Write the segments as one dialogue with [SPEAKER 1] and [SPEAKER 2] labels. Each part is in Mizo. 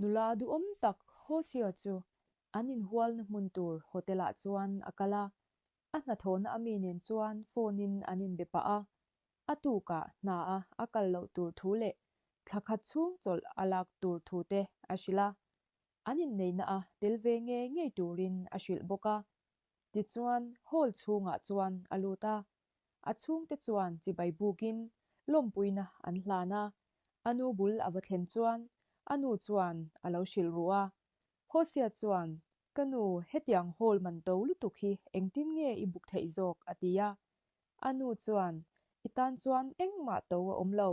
[SPEAKER 1] Nula duhawm tak Hosea chu an inhualna hmun tur hotel ah chuan a kal a, a hnathawhna ami nen chuan phone in an inbe pah a. A tukah hna a a kal loh tur thu leh thla khat chhung chawlh a lak tur thu te a hrilh a. An inneihna a tel ve ngei ngei turin a hrilh bawk a. Tichuan hall chhungah chuan a lut a, a chhungte chuan chibai bukin lawmpuina an hlan a, a nu bul a va thlen chuan a nu chuan a lo hrilh ruh a. Hosea chuan, Ka nu, hetiang hall man to lutuk hi engtin nge i buk theih zawk? a ti a. A nu chuan, I tan chuan engmah to a awm lo,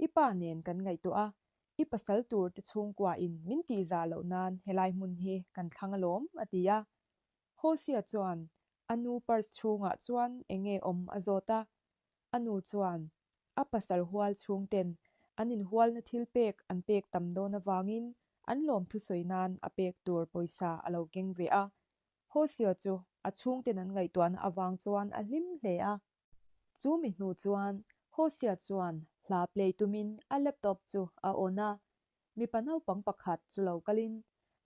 [SPEAKER 1] i pa nen kan ngaihtuah a, i pasal tur te chhungkuain min tihzah loh nan helai hmun hi kan thlang alawm, a ti a. Hosea chuan a nu purse chhungah chuan eng nge awm a zawt a, a nu chuan a pasal hual chhungten an inhualna thil pek an pek tam dawn avangin an lawm thusawi nan a pek tur pawisa a lo keng ve a. Hosea chu a chhungten an ngaihtuahna avang chuan a hlim hle a. Chu mi hnu chuan Hosea chuan hla play tumin a laptop chu a on a, mipa naupang pakhat chu lo kalin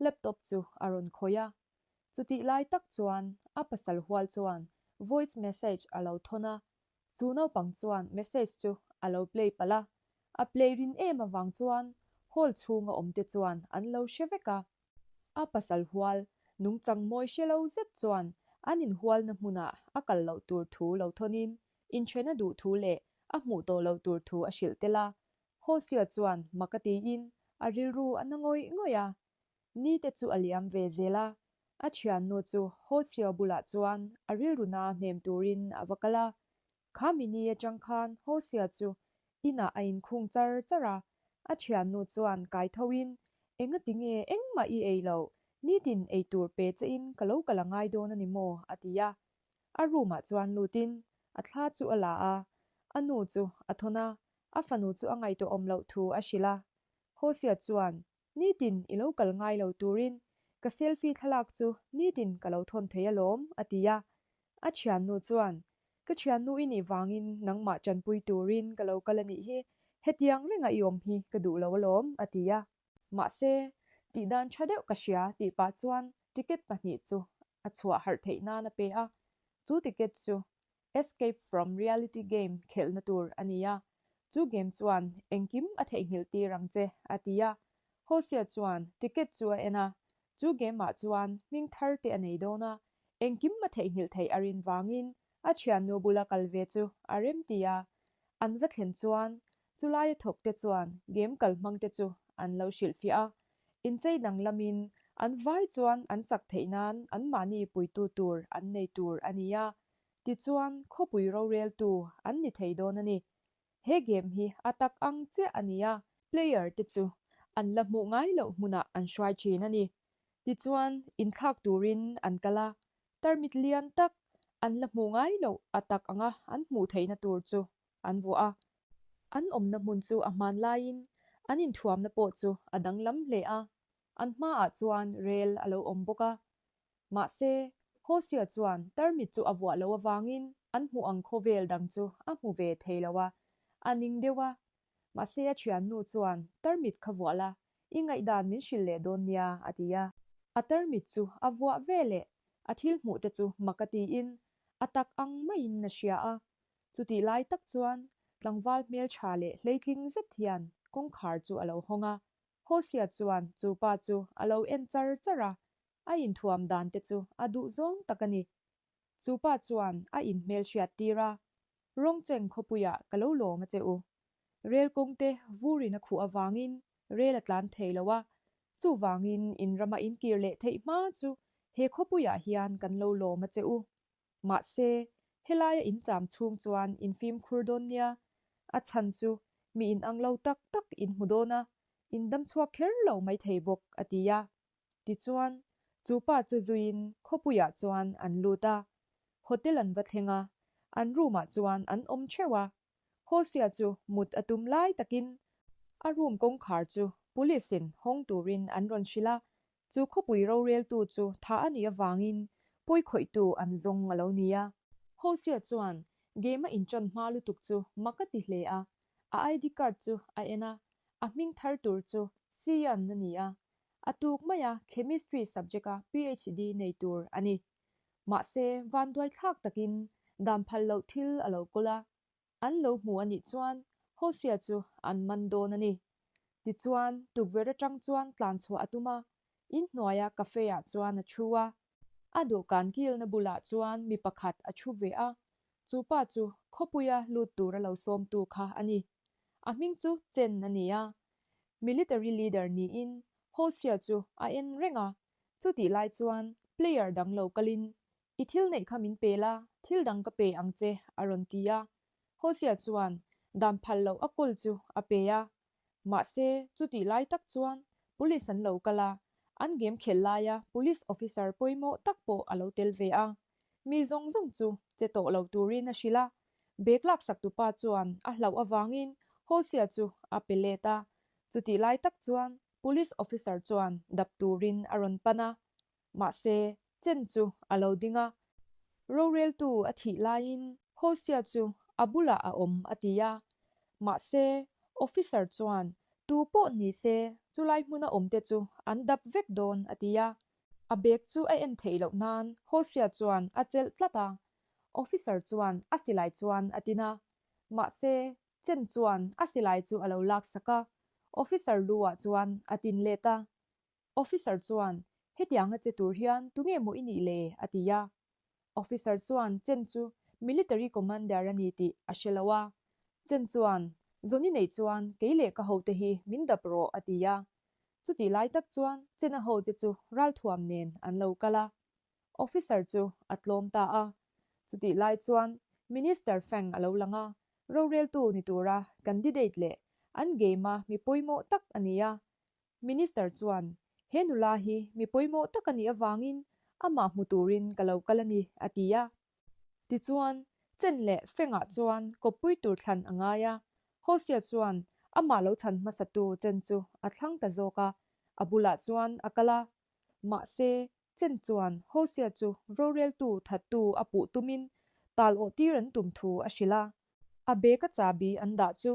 [SPEAKER 1] laptop chu a rawn khawih a. Chutih lai tak chuan a pasal hual chuan voice message a lo thawn a, chu naupang chuan message chu a lo play palh a, a play rin em avang chuan hall chhunga awmte chuan an lo hre vek a. A pasal hual nungchang mawi hre lo zet chuan an inhualna hmunah a kal loh tur thu lo thawnin inthena duh thu leh a hmuh tawh loh tur thu a hrilh tel a. Hosea chuan mak a tiin a rilru a na ngawih ngawih a. Ni te chu a liam ve zel a, a thiannu chu Hosea bulah chuan a rilru na hnem turin a va kal a. Kha mi ni atang khan Hosea chu inah a inkhung char char a, a thiannu chuan kai thoin, Engati nge engmah i ei loh, nitin ei tur pe che in ka lo kal a ngai dawn a ni maw? a ti a. A room ah chuan lutin a thla chu a la a, a nu chu a thawn a, a fanu chu a ngaihtuahawm loh thu a hrilh a. Hosea chuan, Nitin i lo kal ngai lo turin ka selfie thlalak chu nitin ka lo thawn thei alawm, a ti a. A thiannu chuan, Ka thiannu i nih vangin nangmah tanpui turin ka lo kal a nih hi, hetiang renga i awm hi ka duh lo alawm, a ti a. Mahse, tihdan tha deuh ka hria tih pah chuan ticket pahnih chu a chhuah harh theih nan a pe a. Chu ticket chu Escape from Reality game khelhna tur a ni a, chu game chuan engkim a theihnghilh tir ang che, a ti a. Hosea chuan ticket chu a en a, chu game ah chuan hming thar te a nei dawn a, engkim a theihnghilh theih a rin vangin a thiannu bula kal ve chu a rem ti a. An va thlen chuan chulaia thawk te chuan game kal hmang te chu an lo hrilhfiah a, inchei danglamin an vai chuan an chak theih nan anmahni puitu tur an nei tur a ni a, Tichuan, khawpui roreltu an ni thei dawn a ni. He game hi a tak ang chiah a ni a. Player te chu an la hmuh ngai loh hmunah an hruai thin a ni. Tichuan, inthlak turin an kal a, tarmit lian tak an la hmuh ngai loh a tak anga an hmuh theihna tur chu an vuah a. An awmna hmun chu a hman laiin an inthuamna pawh chu a danglam hle a, an hmaah chuan rel a lo awm bawk a. Mahse, Hosea chuan tarmit chu a vuah loh avangin an hmuh ang khawvel dang chu a hmu ve thei lo a, a ning deuh a. Mahse a thiannu chuan, Tarmit kha vuah la, i ngaihdan min hrilh leh dawn nia, a ti a. A tarmit chu a vuah ve leh, a thil hmuh te chu mak a tiin a tak ang maiin a hria a. Chutih lai tak chuan tlangval hmeltha leh hleitling zet hian kawngkhar chu a lo hawng a. Hosea chuan chu pa chu a lo en char char a, A inthuam dan te chu a duh zawng tak a ni. Chu pa chuan a inhmel hriat tir a, Rawngcheng khawpuiah ka lo lawm a che u. Rel kawng te vurin a khuh avangin rel a tlan thei lo a, chuvangin in rama inkir leh theih hma chu he khawpuiah hian kan lo lawm a che u. Mahse, helaia in cham chhung chuan in fimkhur dawn nia, a chhan chu mi inang lo tak tak in hmu dawn a, in dam chhuak kher lo maithei bawk, a ti a. Tichuan, chu pa chu zuiin khawpuiah chuan an lut a, hotel an va thleng a, an room-ah chuan an awm theuh a. Hosea chu mut a tum lai takin a room kawngkhar chu police-in hawng turin an rawn hrilh a, chu khawpui roreltu chu thah a nih avangin pawikhawihtu an zawng a lo ni a. Hosea chuan game a inṭan hma lutuk chu mak a ti hle a, a ID card chu a en a, a hming thar tur chu Sian a ni a. A tuk maia Chemistry subject-a PhD nei tur a ni. Mahse, vanduai thlak takin dan phal loh thil a lo kawl a, an lo hmu a nih chuan Hosea chu an man dawn a ni. Tichuan, tukverh atang chuan tlan chhuah a tum a, inhnuaia cafe-ah chuan a thu a. A dawhkan kilna bulah chuan mi pakhat a thu ve a, chu pa chu khawpuia lut tura lo sawmtu kha a ni. A hming chu Chen a ni a, military leader niin Hosea chu a en reng a, chutih lai chuan player dang lo kalin, I thil neih kha min pe la, thil dang ka pe ang che, a rawn ti a. Hosea chuan dan phal loh a kawl chu a pe a. Mahse, chutih lai tak chuan police an lo kal a, an game khelh laia police officer pawimawh tak pawh a lo tel ve a. Mi zawng zawng chu che tawh lo turin a hrilh a, bag laksak tupa chuan a hlauh avangin Hosea chu a pe let a. Chutih lai tak chuan police officer chuan dap turin a rawn pan a, mahse, Chen chu a lo ding a. Roreltu a thih laiin Hosea chu a bulah a awm a ti a. Mahse, officer chuan tu pawh ni se chulai hmuna awmte chu an dap vek dawn a ti a. A bag chu a en theih loh nan Hosea chuan a chelh tlat a. Officer chuan a silai chuan a tin a. Mahse, Chen chuan a silai chu a lo laksak a. Officer lu ah chuan a tin let a. Officer chuan, Hetianga che tur hian tunge maw i nih le? a ti a. Officer chuan Chen chu military commander a ni tih a hre lo a. Chen chuan, Zawn i neih chuan kei leh ka hote hi min dap rawh a ti a. Chutih lai tak chuan Chen-a hote chu ralthuam nen an lo kal a. Officer chu a tlawm ta a. Chutih lai chuan Minister Feng a lo lang a, roreltu ni tura candidate leh an game-a mi pawimawh tak a ni a. Minister chuan, He nula hi mi pawimawh tak a nih avangin amah hmu turin ka lo kal a ni, a ti a. Tichuan, Chen leh Fengah chuan kawppui tur thlan a ngai a. Hosea chuan amah lo chhan hmasatu Chen chu a thlang ta zawk a, a bulah chuan a kal a. Mahse, Chen chuan Hosea chu roreltu thattu a puh tumin tal awh tir an tum thu a hrilh a. A bag-a chahbi an dah chu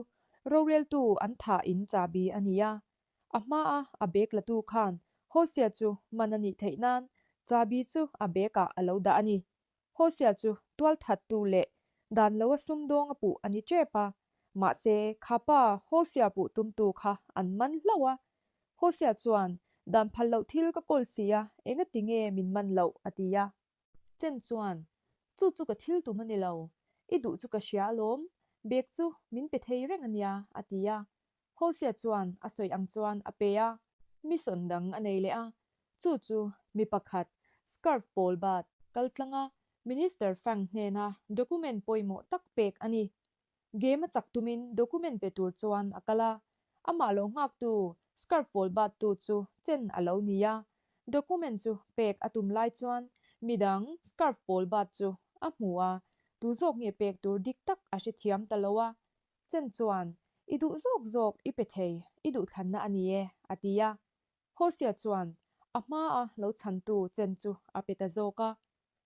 [SPEAKER 1] roreltu an thah in chahbi a ni a. A hmaa a bag latu khan Hosea chu man a nih theih nan chahbi chu a bag-ah a lo dah a ni. Hosea chu tualthattu leh dan loa sumdawng a puh a ni tep a. Mahse, kha pa Hosea puh tumtu kha an man hlauh a. Hosea chuan, Dan phal loh thil ka kawl si a, engati nge min man loh? a ti a. Chen chuan, Chu chu ka thil tum a ni lo, i duh chu ka hria alawm, bag chu min pe thei reng a nia, a ti a. Hosea chuan a sawi ang chuan a pe a. Mission dang a nei leh a, chu chu mi pakhat scarf pawl bat kal tlanga Minister Fang hnena document pawimawh tak pek a ni. Game a chak tumin document pe tur chuan a kal a, amah lo nghaktu scarf pawl battu chu chen a lo ni a, document chu pek a tum lai chuan midang scarf pawl bat chu a hmu a, tu zawk nge pek tur dik tak a hrethiam ta lo a, chen chuan I duh zawk zawk i pe thei, i duhthlanna a ni e, a ti a. Hosea chuan a hmaa lo chhantu chen chu a pe ta zawk a,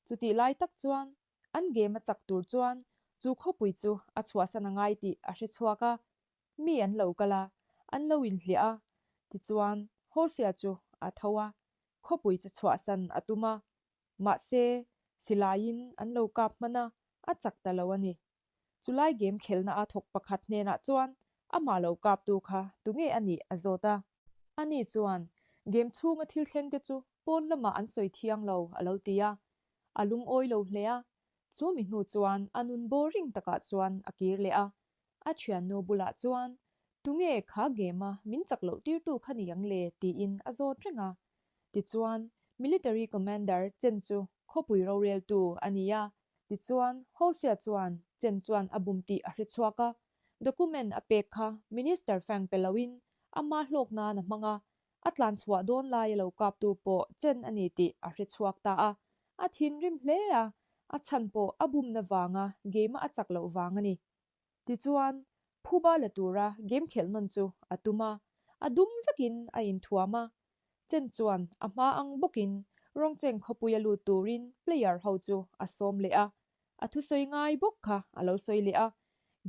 [SPEAKER 1] chutih lai tak chuan An game a chak tur chuan chu khawpui chu a chhuahsan a ngai tih a hre chhuak a, mi an lo kal a, an lo inhliah a, tichuan Hosea chu a tho a, khawpui chu chhuahsan a tum a, mahse silaiin an lo kap hman a, a chak ta lo a ni. Chulai game khelhna a thawk pakhat hnenah chuan amah lo kaptu kha tunge a nih a zawt a. Ani chuan game chhunga thil thleng te chu pawn lamah an sawi thiang lo a lo ti a, A lungawi lo hle a, chu mi hnu chuan a nun boring takah chuan a kir leh a. A thiannu bulah chuan, Tunge kha game a min chak loh tirtu kha ni ang le? tiin a zawt reng a. Tichuan, Military Commander Chen chu khawpui roreltu a ni a. Tichuan, Hosea chuan Chen chuan a bum tih a hre chhuak a. Document a pek kha Minister Fang pe loin ama hlawk nan a hmang a, A tlan chhuah dawn lai a lo kaptu pawh chen a ni tih a hre chhuak ta a, a thinrim hle a, a chhan pawh a bumna vanga game-a a chak loh vang a ni. Tichuan, phuba la tura game khelh nawn chu a tum a, a dum vekin a inthuam a. Chen chuan a hma ang bawkin Rongcheng khawpui a lut turin player ho chu a sawm leh a, a thusawi ngai bawk kha a lo sawi leh a,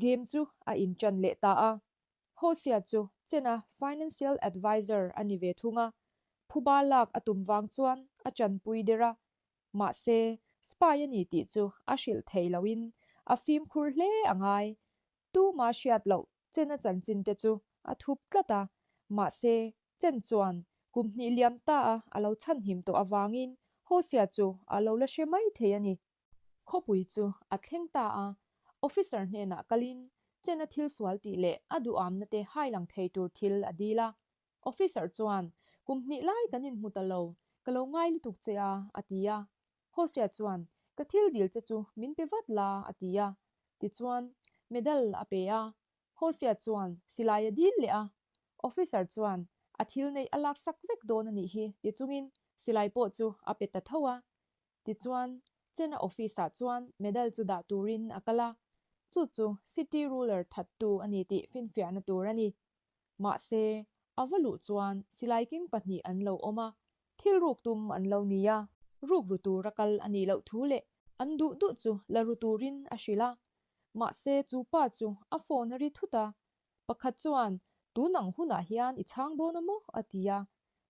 [SPEAKER 1] game chu a inṭan leh ta a. Hosea chu Chena financial adviser a ni ve thung a. Phuba lak a tum vang chuan a chanpui der a, mahse spy a ni tih chu a hrilh thei loin a fimkhur hle a ngai. Tuma hriat loh Chen a chanchin te chu a thup tlat a, mahse Chen chuan kum hnih liam ta a a lo chhanhim tawh avangin Hosea chu a lo la hre mai thei a ni. Khawpui chu a thleng ta a, officer hnenah kalin Chen a thil sual tih leh a duhamna te hailang thei tur thil a dil a. Officer chuan, Kum hnih lai kan inhmu ta lo, ka lo ngai lutuk che a, a ti a. Hosea chuan, Ka thil dil che chu min pe vat la, a ti a. Tichuan, medal a pe a. Hosea chuan silai a dil leh a. Officer chuan, A thil neih a laksak vek dawn a nih hi, ti chungin silai pawh chu a pe ta tho a. Tichuan, Chena office-ah chuan medal chu dah turin a kal a, chu chu city ruler thattu a ni tih finfiahna tur a ni. Mahse, a va luh chuan silai keng pahnih an lo awm a, thil ruk tum an lo ni a. Ruk ru tura kal a nih loh thu leh an duh duh chu la ru turin a hrilh a. Mahse, chu pa chu a phone a ri thut a, pakhat chuan, Tun ang hunah hian i chhang dawn a maw? a ti a.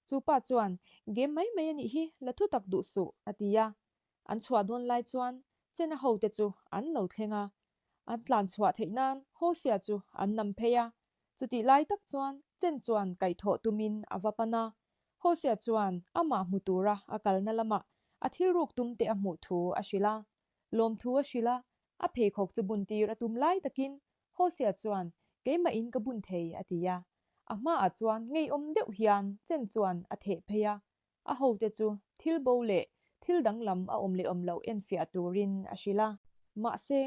[SPEAKER 1] Chu pa chuan, Game mai mai a nih hi, la thu tak duh suh, a ti a. An chhuah dawn lai chuan Chena hote chu an lo thleng a. An tlan chhuah theih nan Hosea chu an nam phei a. Chutih lai tak chuan Chen chuan kaihthawh tumin a va pan a. Hosea chuan amah hmu tura a kalna lamah a thil ruk tum te a hmuh thu a hrilh a. Lawmthu a hrilh a, a pheikhawk chu bun tir a tum lai takin Hosea chuan, Keimahin ka bun thei, a ti a. A hmaah chuan ngeiawm deuh hian Chen chuan a theh phei a. A hote chu thil bo leh thil danglam a awm leh awm loh enfiah turin a hrilh a. Mahse,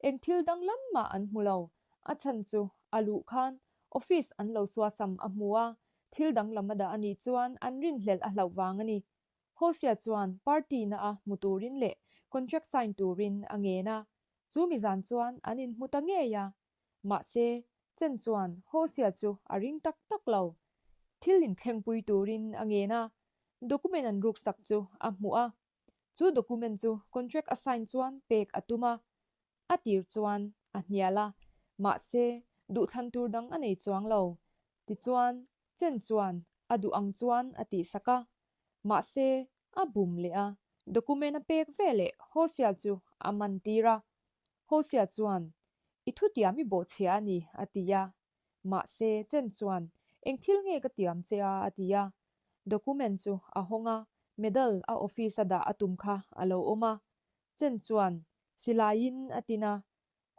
[SPEAKER 1] eng thil danglam mah an hmu lo. A chhan chu a luh khan office an lo suasam a hmu a, thil danglam a dah a nih chuan an rinhlelh a hlauh vang a ni. Hosea chuan party na a hmu turin leh contract sign turin a ngen a, chu mi zan chuan an inhmu ta ngei a. Mahse, Chen chuan Hosea chu a ring tak tak lo. Thil inthlengpui turin a ngen a, document an ruksak chu a hmuh a. Chu document chu contract a sign chuan pek a tum a. A tir chuan a hnial a, mahse duhthlan tur dang a nei chuang lo. Tichuan, Chen chuan a duh ang chuan a tihsak a, mahse a bum leh a, document a pek veleh Hosea chu a man tir a. Hosea chuan, I thutiam i bawhchhia a ni, a ti a. Mahse, Chen chuan, Eng thil nge ka tiam che a? a ti a. Document chu a hawng a, medal a office a dah a tum kha a lo awm a. Chen chuan, Silaiin a tin a.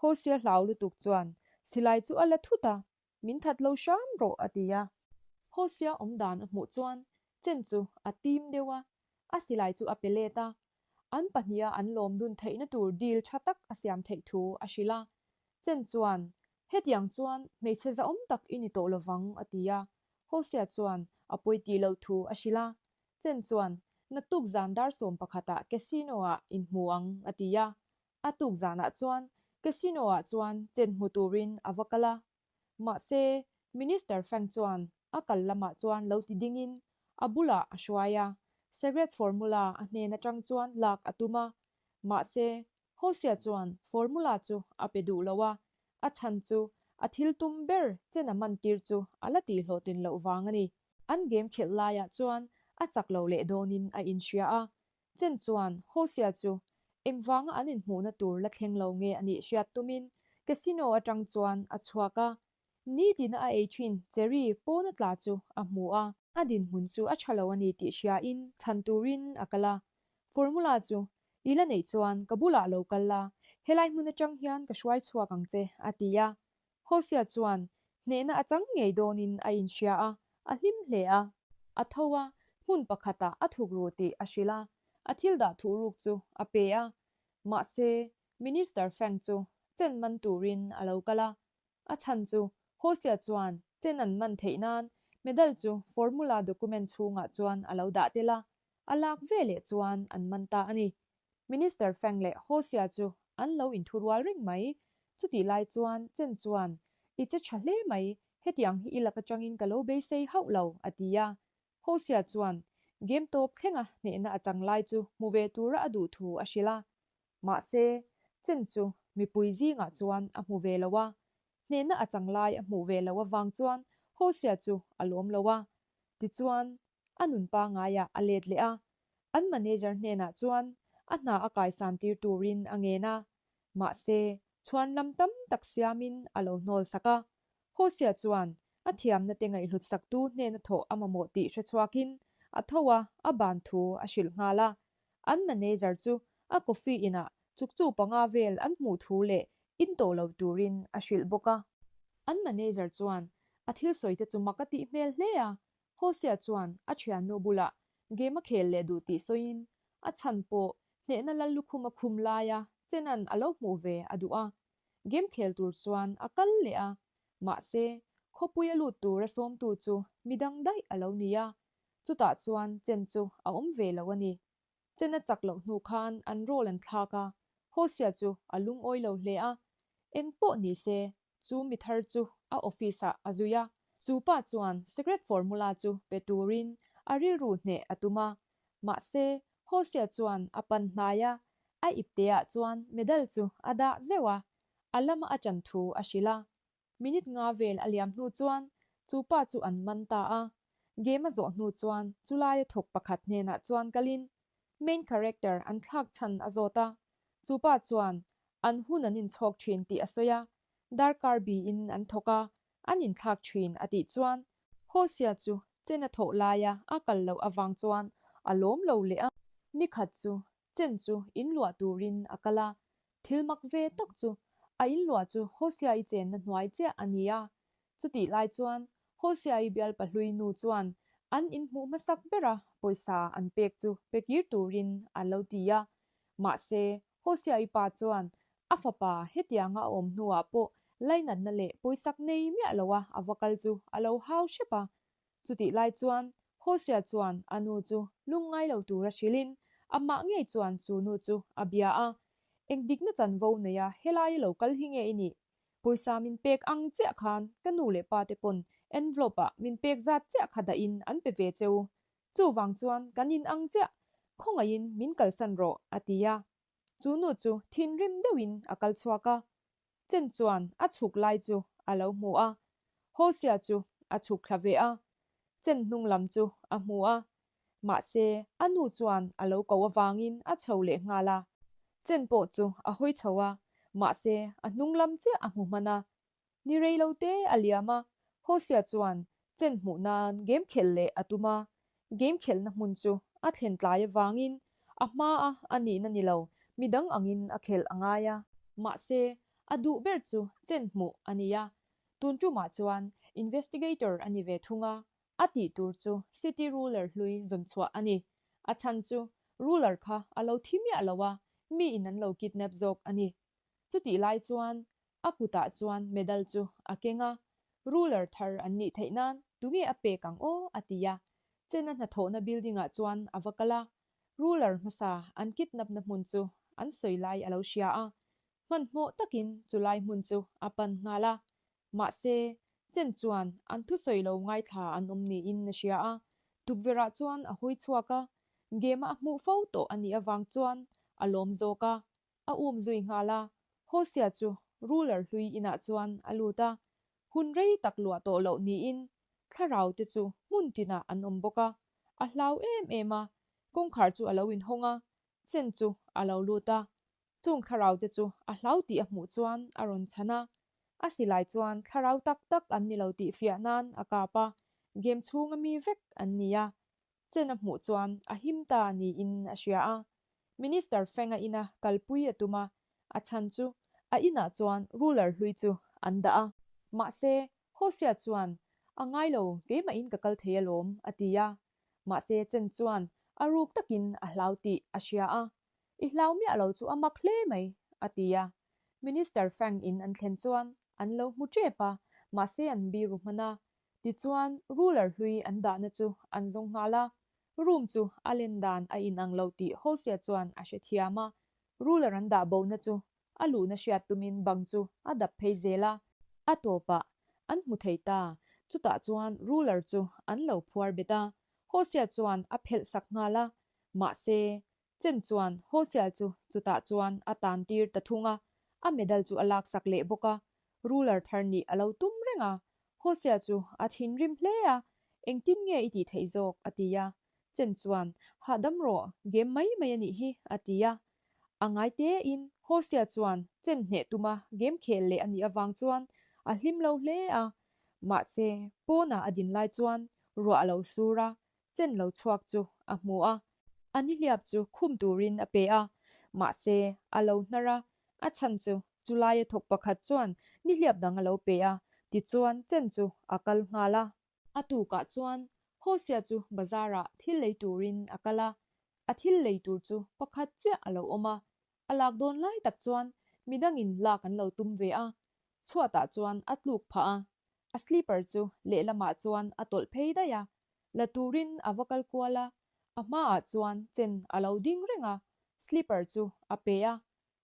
[SPEAKER 1] Hosea hlau lutuk chuan, Silai chu a la thut a, Min that lo hram rawh, a ti a. Hosea awm dan a hmuh chuan Chen chu a tim deuh a, a silai chu a pe let a. An pahniha an lawm dun theihna tur deal tha tak a siam theih thu a hrilh a. Chen chuan, Hetiang chuan hmeichhe zahawm tak i ni tawh lovang, a ti a. Hosea chuan a pawi tih loh thu a hrilh a. Chen chuan, Naktuk zan dar sawm pakhatah casino-ah inhmu ang, a ti a. A tuk zanah chuan casino-ah chuan chen hmu turin a va kal a. Mahse, Minister Fang chuan a kal lamah chuan lo ti dingin a bulah a hruai a, secret formula a hnen atang chuan lak a tum a. Mahse, Hosea chuan formula chu a pe duh lo a, a chhan chu a thil tum ber chen a man tir chu a la tihhlawhtlin loh vang a ni. An game khelh laiah chuan a chak lo leh dawnin a inhria a, Chen chuan Hosea chu engvanga an inhmuhna tur la thleng lo nge a nih hriat tumin casino atang chuan a chhuak a, nitina a ei thin cherry pawna tla chu a hmu a. A dinhmun chu a tha lo a ni tih hriain chhan turin a kal a, Formula chu i la neih chuan ka bulah lo kal la, helai hmun atang hian ka hruai chhuak ang che, a ti a. Hosea chuan hnehna a chang ngei dawnin a inhria a, a hlim hle a. A tho a, hmun pakhatah a thuk ru tih a hrilh a, a thil dah thuh ruk chu a pe a. Mahse, Minister Fang chu chen man turin a lo kal a. A chhan chu Hosea chuan chen an man theih nan medal chu formula document chhungah chuan a lo dah tel a, a lak veleh chuan an man ta a ni. Minister Fang leh Hosea chu an lo inthurual reng mai. Chutih lai chuan Chen chuan, I che tha hle mai, hetiang hi i lak atangin ka lo beisei hauh lo, a ti a. Hosea chuan game tawp thlenga hnehna a chang lai chu hmu ve tura a duh thu a hrilh a. Mahse, Chen chu mipui zingah chuan a hmu ve lo a. Hnehna a chang lai a hmuh ve loh avang chuan Hosea chu a lawm lo a. Tichuan. A nun pangaiah a let leh a, an manager hnenah chuan a hna a kaisan tir turin a ngen a. Mahse, chhuan lam tam tak siamin a lo hnawl sak a. Hosea chuan a thiamna te ngaihhlut saktu hnena thawh a mamawh tih hre chhuakin a tho a, a ban thu a hrilh nghal a. An manager chu a coffee inah chukchu panga vel an hmuh thu leh in tawh lo turin a hrilh bawk a. An manager chuan a thil sawi te chu mak a tih hmel hle a, Hosea chuan a thiannu bulah game a khel leh duh tih sawiin a chhan pawh hnehna lal lukhum a khum laia Chenan a lo hmuh ve a duh a. Game khel tur chuan a kal leh a, mahse khawpui a lut tura sawmtu chu midang daih a lo ni a, chutah chuan Chen chu a awm ve lo a ni. Chen a chak loh hnu khan an role an thlak a, Hosea chu a lungawi lo hle a, eng pawh ni se chu mi thar chu a office ah a zui a, chu pa chuan secret formula chu pe turin a rilru hneh a tum a, mahse Hosea chuan a pan hnai a, a ipte ah chuan medal chu a dah zeuh a, a lama a ṭan thu a hrilh a. Minute nga vel a liam hnu chuan chu pa chu an man ta a, game a zawh hnu chuan chulaia thawk pakhat hnenah chuan kalin main character an thlak chhan a zawt a, chu pa chuan an hun an inchhawk thin tih a sawi a, darkar biin an thawk a, an inthlak thin a tih chuan Hosea chu Chen a thawh laia a kal loh avang chuan a lawm lo leh a. Nikhat chu Chen chu inluah turin a kal a, Thil mak ve tak chu a inluah chu Hosea-i chenna hnuai chiah a ni a. Chutih lai chuan Hosea-i bialpa hlui nu chuan an inhmuh hmasak bera pawisa an pek chu pe kir turin a lo ti a. Mahse, Hosea-i pa chuan a fapa hetianga a awm hnuah pawh lainatna leh pawisak nei miah loa a va kal chu a lo hau hrep a. Chutih lai chuan Hosea chuan a nu chu lungngai lo tura hrilhin amah ngei chuan chu nu chu a bia a, Eng dikna chanvo neia helaia lo kal hi nge i nih? Pawisa min pek ang chiah khan ka nu leh pa te pawn envelope ah min pek zat chiah kha dahin an pe ve cheu. Chuvang chuan kan in ang chiah, khawngaihin min kalsan rawh, a ti a. Chu nu chu thinrim deuhin a kal chhuak a, Chen chuan a chhuk lai chu a lo hmu a, Hosea chu a chhuk thla ve a, Chen hnung lam chu a hmu a, mahse a nu chuan a lo ko avangin a chho leh nghal a. Chen pawh chu a hawi chho a, mahse a hnung lam chiah a hmu hman a. Ni rei lo te a liam a, Hosea chuan Chen hmuh nan game khelh leh a tum a, game khelhna hmun chu a thlen tlai avangin a hmaa a nihna ni lo midang angin a khelh a ngai a. Mahse, a duh ber chu Chen hmuh a ni a, tun tumah chuan investigator a ni ve thung a, a tih tur chu city ruler hlui zawn chhuah a ni. A chhan chu ruler kha a lo thi miah lo a, miin an lo kidnap zawk a ni. Chutih lai chuan a kutah chuan medal chu a keng a, ruler thar an nih theih nan tunge a pek ang aw a ti a. Chena hnathawhna building ah chuan a va kal a, ruler hmasa an kidnap na hmun chu an sawi lai a lo hria a, hmanhmawh takin chulai hmun chu a pan nghal a. Mahse, Chen chuan an thusawi lo ngaithla an awm niin a hria a, tukverhah chuan a hawi chhuak a, game a hmuh fo tawh a nih avang chuan a lawm zawk a. A um zui nghal a, Hosea chu ruler hlui inah chuan a lut a, hun rei tak luah tawh loh niin thlarau te chu hmun tinah an awm bawk a, a hlau em em a, kawngkhar chu a lo inhawng a, Chen chu a lo lut a, chung thlarau te chu a hlau tih a hmuh chuan a rawn chhan a, a silai chuan thlarau tak tak an ni lo tih fiah nan a kap a, game chhunga mi vek an ni a, Chen a hmuh chuan a him ta niin a hria a, Minister Feng-a ina kalpui a tum a, a chhan chu a inah chuan ruler hlui chu an dah a. Mahse, Hosea chuan, A ngai lo, keimahin ka kal thei alawm, a ti a. Mahse, Chen chuan a ruk takin a hlau tih a hria a, I hlau miah lo chu a mak hle mai, a ti a. Minister Feng in an thlen chuan an lo hmu tep a, mahse an biru hman a. Tichuan, ruler hlui an dahna chu an zawng nghal a, Room chu a len dan a inang lo tih Hosea chuan a hrethiam a, ruler an dah bona chu a luhna hriat tumin bang chu a dap phei zel a. A tawpah an hmu thei ta, chutah chuan ruler chu an lo phuar bet a, Hosea chuan a phelh sak nghal a, mahse, Chen chuan Hosea chu chutah chuan a tan tir ta thung a, a medal chu a laksak leh bawk a, ruler thar nih a lo tum reng a, Hosea chu a thinrim hle a. Engtin nge i tih theih zawk? a ti a. Chen chuan, Hahdam rawh, game mai mai a nih hi, a ti a. A ngai tein Hosea chuan chen hneh tuma game khel leh a nih avang chuan a hlim lo hle a. Mahse, pawnah a din lai chuan ruah a lo sur a, chen lo chhuak chu a hmu a. A nihliap chu khum turin a pe a, mahse, a lo hnar a, a chhan chu chulaia thawk pakhat chuan nihliap dang a lo pe a, tichuan chen chu a kal nghal a. A tukah chuan Hosea chu bazarah thil lei turin a kal a, a thil lei tur chu pakhat chiah a lo awm a, a lak dawn lai tak chuan midangin lak an lo tum ve a, chhuatah chuan a tluk phah a, a slipper chu lehlamah chuan a tawlh phei daih a, la turin a va kal kual a, a hmaah chuan chen a lo ding reng a, slipper chu a pe a,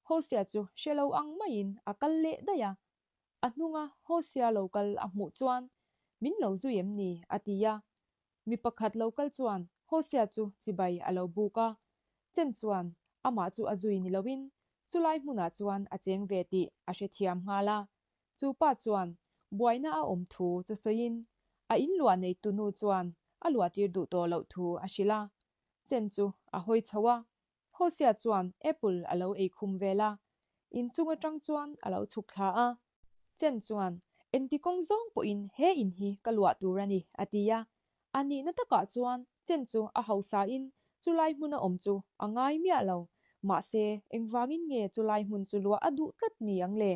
[SPEAKER 1] Hosea chu hre lo ang maiin a kal leh daih a, A hnunga Hosea lo kal a hmuh chuan, Min lo zui em ni? a ti a. Mi pakhat lo kal chuan Hosea chu chibai a lo buk a. Chen chuan amah chu a zui ni loin chulai hmunah chuan a cheng ve tih a hrethiam nghal a. Chu pa chuan buaina a awm thu chu sawiin a in luah neitu nu chuan a luahtir duh tawh loh thu a hrilh a. Chen chu a hawi chho a, Hosea chuan apple a lo ei khum vel a, inchung atang chuan a lo chhuk thla a. Chen chuan, Engti kawng zawng pawhin he in hi ka luah tur a ni, a ti a. A nihna takah chuan Chen chu a hausain chulai hmuna awm chu a ngai miah lo. Mahse, engvangin nge chulai hmun chu luah a duh tlat ni ang le?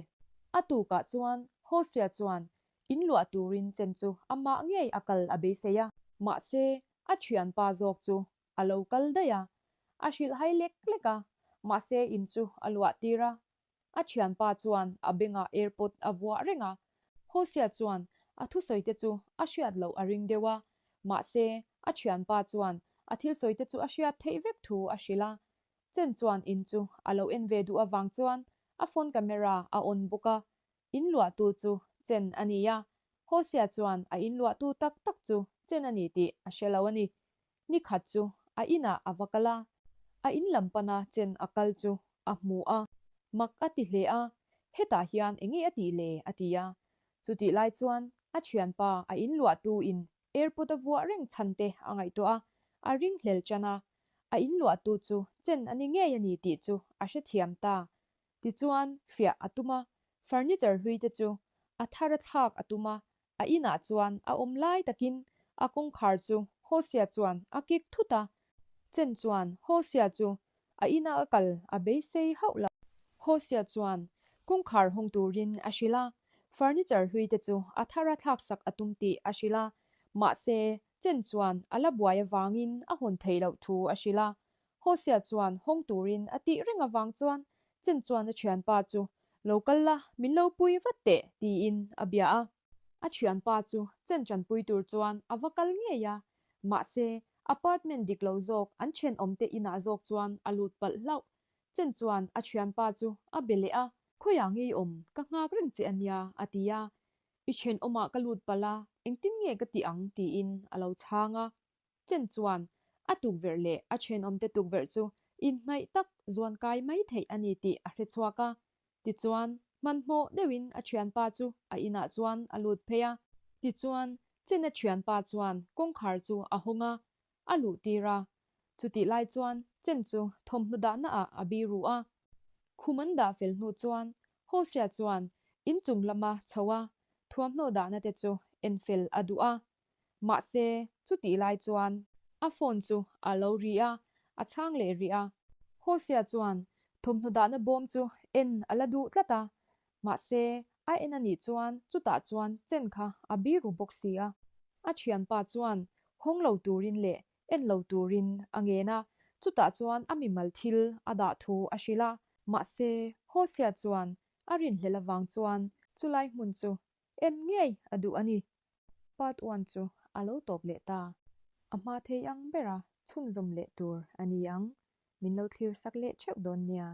[SPEAKER 1] A tukah chuan Hosea chuan in luah turin Chen chu amah ngei a kal a beisei a. Mahse, a thianpa zawk chu a lo kal daih a, a hrilh hai lek lek a, mahse in chu a luah tir a. A thianpa chuan a bengah airpod a vuah reng a, Hosea chuan a thusawi te chu a hriat loh a ring deuh a, mahse a thianpa chuan a thil sawi te chu a hriat theih vek thu a hrilh a. Chen chuan in chu a lo en ve duh avang chuan a phone camera a on bawk a, in luahtu chu Chen a ni a, Hosea chuan a in luahtu tak tak chu Chen a ni tih a hre lo a ni. Ni khat chu a inah a va kal a, a in lam pana chen a kal chu a hmu a, mak a ti hle a, hetah hian eng nge a tih le? a ti a. Chutih lai chuan a thianpa a in luahtu in airport a vuah reng chhan te a ngaihtuah a, a ringhlel tan a, a in luahtu chu chen a ni ngei a ni tih chu a hrethiam ta. Tichuan fiah a tum a, furniture hlui te chu a thar a thlak a tum a, A inah chuan a awm lai takin a kawngkhar chu Hosea chuan a kik thut a, Chen chuan Hosea chu a ina a kal a beisei hauh lo. Hosea chuan kawngkhar hawng turin a hrilh a, furniture hlui te chu a thar a thlaksak a tum tih a hrilh a, mahse Chen chuan a la buai avangin a hawn theih loh thu a hrilh a. Hosea chuan hawng turin a tih reng avang chuan Chen chuan a thianpa chu Lo kal la, min lo pui vat teh, tiin a bia a. A thianpa chu chen chanpui tur chuan a va kal ngei a, mahse, apartment dik lo zawk an thenawmte inah zawk chuan a lut palh hlauh. Chen chuan a thianpa chu a be leh a. Khawiah ngei awm, ka nghak reng che a nia, a ti a. I thenawmah ka lut palh a, engtin nge ka tih ang? tiin a lo chhang a. Chen chuan a tukverh leh a thenawmte tukverh chu inhnaih tak zuan kai mai theih a ni tih a hre chhuak a. Tichuan, hmanhmawh deuhin a thianpa chu a inah chuan a lut phei a. Tichuan, Chen a thianpa chuan kawngkhar chu a hawng a, a luh tir a. Chutih lai chuan Chen chu thawmhnaw dahna ah a biru a. Khum an dah fel hnu chuan Hosea chuan inchung lama chho a thuamhnaw dahna te chu en fel a duh a. Mahse, chutih lai chuan a phone chu a lo ri a, a chhang leh rih a. Hosea chuan thawmhnaw dahna bawm chu en a la duh tlat a, mahse, a en a nih chuan chutah chuan chen kha a biru bawk si a. A thianpa chuan hawng lo turin leh en lo turin a ngen a, chutah chuan a mimal thil a dah thu a hrilh a. Mahse, Hosea chuan a rinhlelh avang chuan chulai hmun chu En ngei a duh a ni. Part one chu a lo tawp leh ta. A hma thei ang bera chhunzawm leh tur a ni ang. Min lo thlir sak leh theuh dawn nia.